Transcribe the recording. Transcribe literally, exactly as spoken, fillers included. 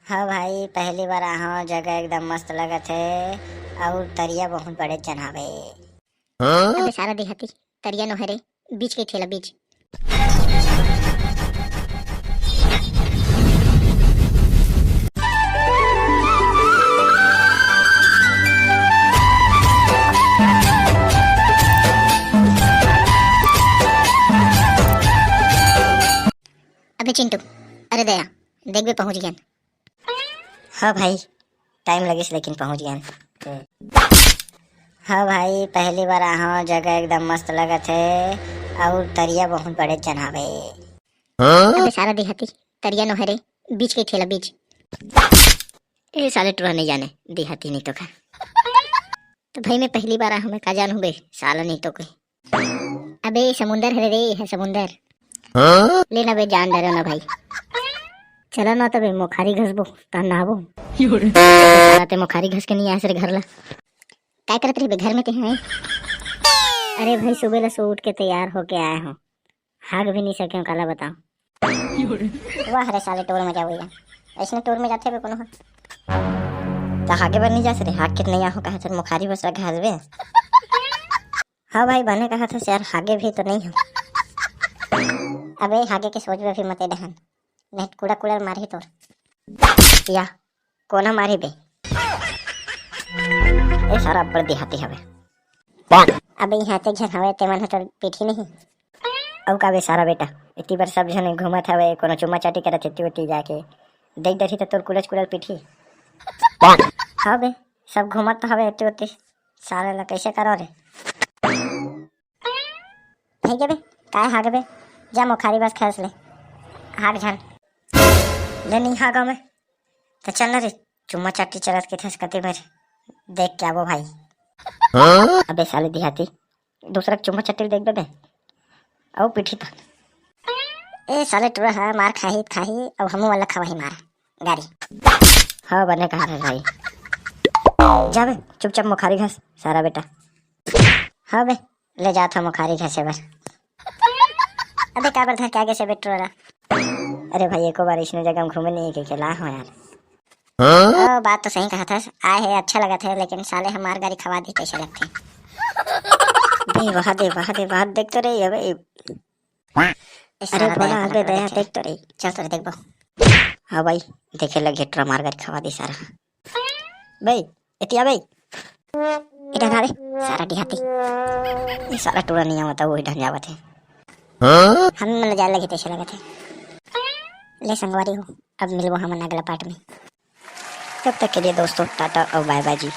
हाँ भाई, पहली बार आहव, जगह एकदम मस्त लगत हे, अउ तरिया बहुत बड़े जन हावे। हाँ? अबे सारा देहाती, तरिया नो हरे, बीच के ठेला बीच। अबे चिंटू, अरे दया, देख बे पहुंच गया। हाँ भाई, टाइम लगिस लेकिन पहुंच गया। हाँ भाई, पहली बार आहव, जगह एकदम मस्त लगत हे, अउ तरिया बहुत बड़े जन हावे। हाँ? अबे सारा देहाती, तरिया नो हरे, बीच के ठेला बीच। ए साले टुरा नहीं जाने, देहाती नहीं तो का। तो भाई मैं पहली बार आहव, मैं का जानहूं बे, साला नहीं तो कोई। अबे समुंदर हरे रे, है समुंदर। हाँ? ले ना बे, जान डरो ना भाई। चलो ना तबे मोखारी घसबो, तहन नहाबो। साला ते मोखारी घस के नहीं आए रे घर ला। काय करत रहिबे घर में ते हैं? अरे भाई सुबह ला सो उठ के तैयार होके आए हो, हाग भी नहीं सके हो, काला बताओ। वाह रे साले टूर में जाओ यार, ऐसने टूर में जाथे बे कोनो ह। त हागे बर नहीं जास रे, हाग के नहीं आहो कहा चल मोखारी बस घासबे। हाँ भाई, बने कहा था यार, हागे भी तो नहीं हो। अबे हागे के सोचबे भी मते डहन, नहीं त कूड़ा कूड़ा मारही तोर। या कोना मारही बे? ए सारा अब्बड़ देहाती हवे। अबे यहाँ ते झन हवे, ते मन ह तोर पीठी नहीं। अउ का बे सारा बेटा, इतनी बार सब झन घूमत हवे, कोनो चुम्मा चाटी करत हे, इतनी ओती जाके देख डरही त तोर कुलच कुलल पीठी। हाँ बे, सब घूमत तो हवे इतनी ओती, साले ला कैसे करो रे? भाई के बे, काय हागबे? जा मोखारी बस खैस ले। हाग झन। ले नहीं हागा मैं। त चल ना रे, चुम्मा चाटी चलत के थस कते मेरे। देख के आबो भाई। हाँ? अबे साले देहाती, दूसरा के चुम्मा चाटी देख बे। अउ पीठी पर। ए साले टुरा हा, मार खाही त खाही, अब हमू वाला खवाही मार। गारी। हाँ, बने कहा था भाई। जा बे, चुपचाप मोखारी घस, सारा बेटा। हाँ बे, ले जात हव मोखारी घसे बर। अबे काबर धर के आगे से बे टुरा? अरे भाई, एको बार इसने जगह में घूमे नहीं के, के ला हो यार। हाँ? ओ, बात तो सही कहा था, आए है अच्छा लगा था, लेकिन साले हमार गारी खवा दी कैसे लगते। दे वहा, दे वहा, दे वहा, देख तो रही है भाई। ए अरे साला भोला, दया अबे कर दया, देख। देख तो रही। चल तो रे, देखबो। हाँ भाई, देखे लगे टुरा मार गारी खवा दी सारा। बे, एतिया बे। इधर आ बे, सारा देहाती। ये सारा टुरा नहीं आवता, वही ढंग आवत है। हाँ? हम मन जाए लगे तैसे लगत है। ले संगवारी हो, अब मिलबो हमन अगला पार्ट में। तब तक के लिए दोस्तों, टाटा और बाय बाय जी।